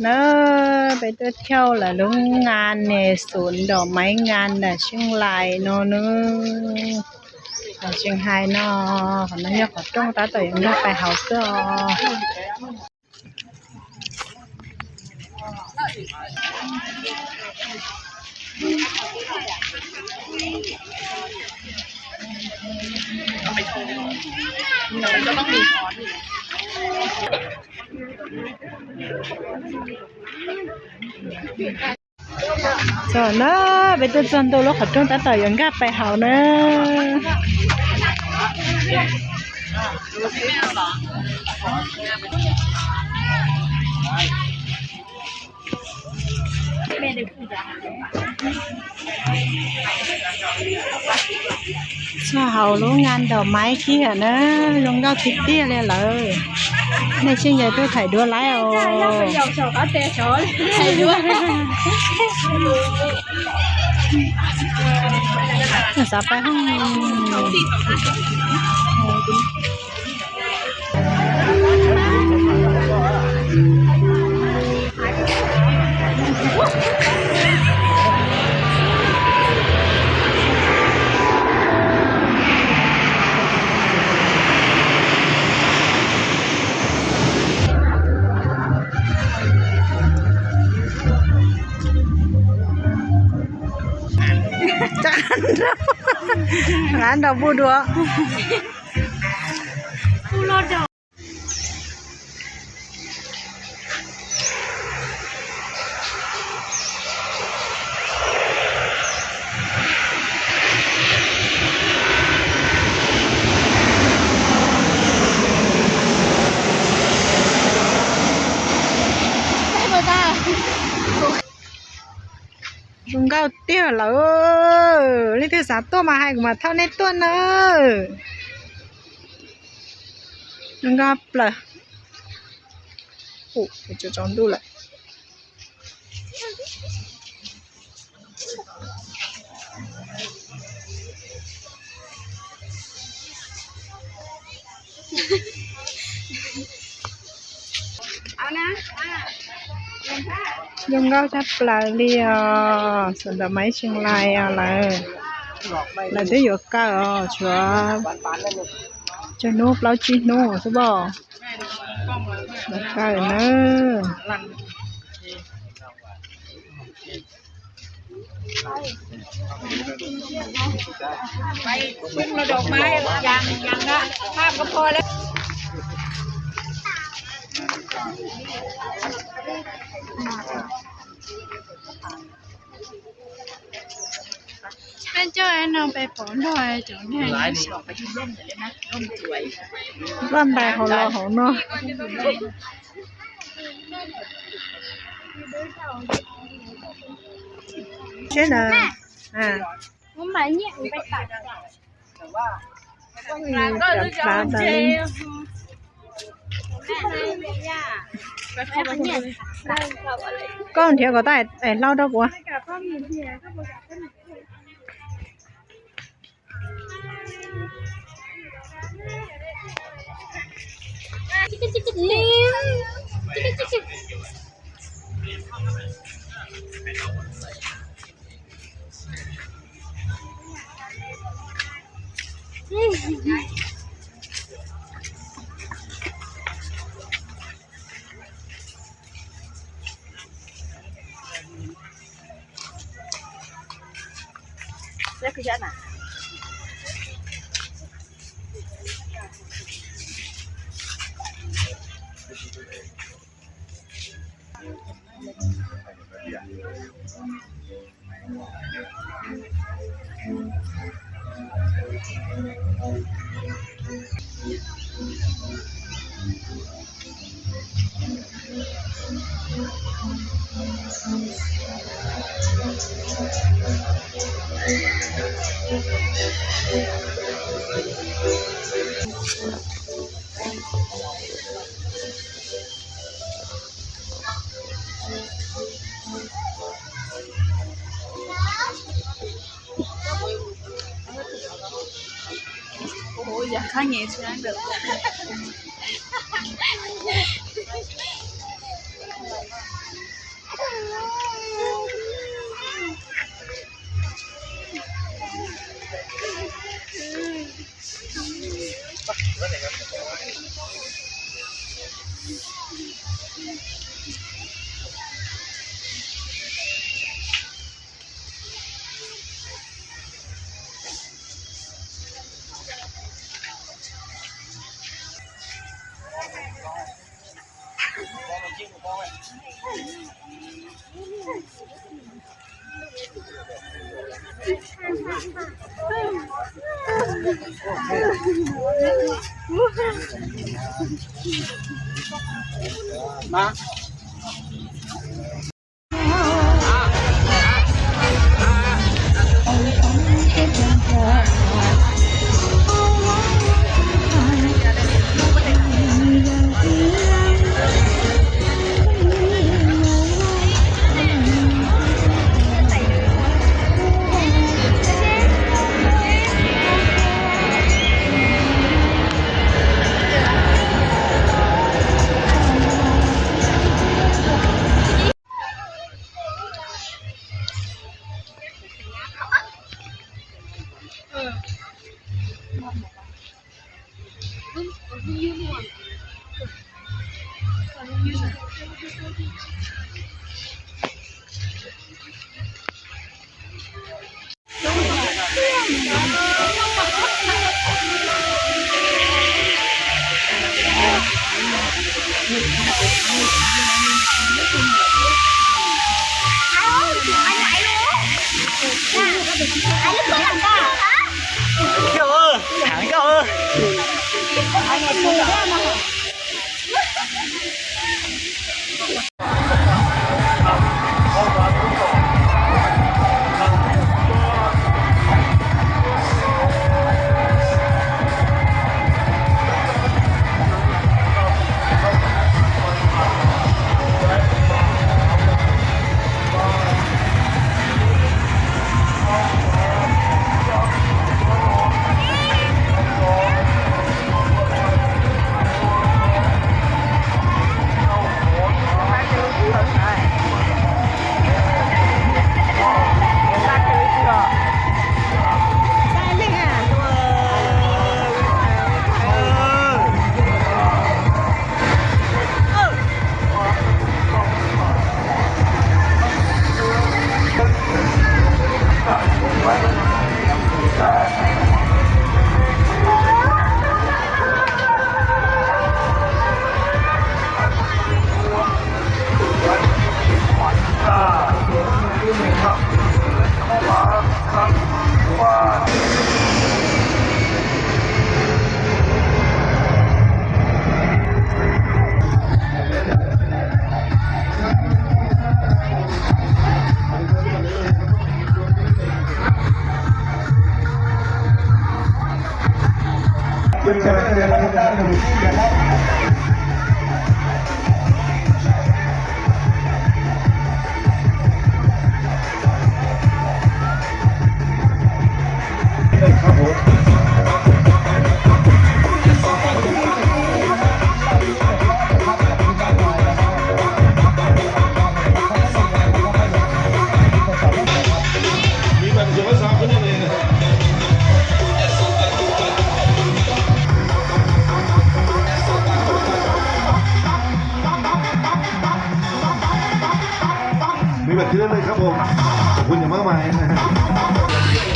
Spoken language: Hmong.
Na, peb tuaj thauj lawv lub ngan ne, xuv ntaum maiv ngan ntawm Xeev Laij no na. Tseem hais no, qhov no yog qhov rooj tab tom yuav nkag pais hauv xwb os. Txog na, peb tuaj txog ntua lub qhov rooj tab tom yuav nkag pais hauv na. Txog hauv lub ngan ntaum maiv kiag na, zoo nkauj tiag tiag li lawm. Nej sib ncaws tuaj thaij duab laib os. Xav pais hoob. Nqa nrog pub dua. Zoo nkauj tiag lawm. Leej twg xav tuaj mas hais kuv mam thauj nej tuaj na. Zoo nkauj plaws. Ub, tsaus ntuj lawm. Zoo nkauj tshaj plaws li os, xuv ntaum maiv Xeev Laij os lawm. Lawv twb yuav kaw os, tshuav tsawg hnub, plaub tsib hnub xwb pob. Lawv kaw na. Peb coj no peb pom nrog cov neeg loj ntais hauv los hauv no. Seb na. Koj nrhiav kom tau es hlau rau kuv. Thẳng kau.มีบัตรคิวได้เลยครับผม ขอบคุณอย่างมากมายนะฮะ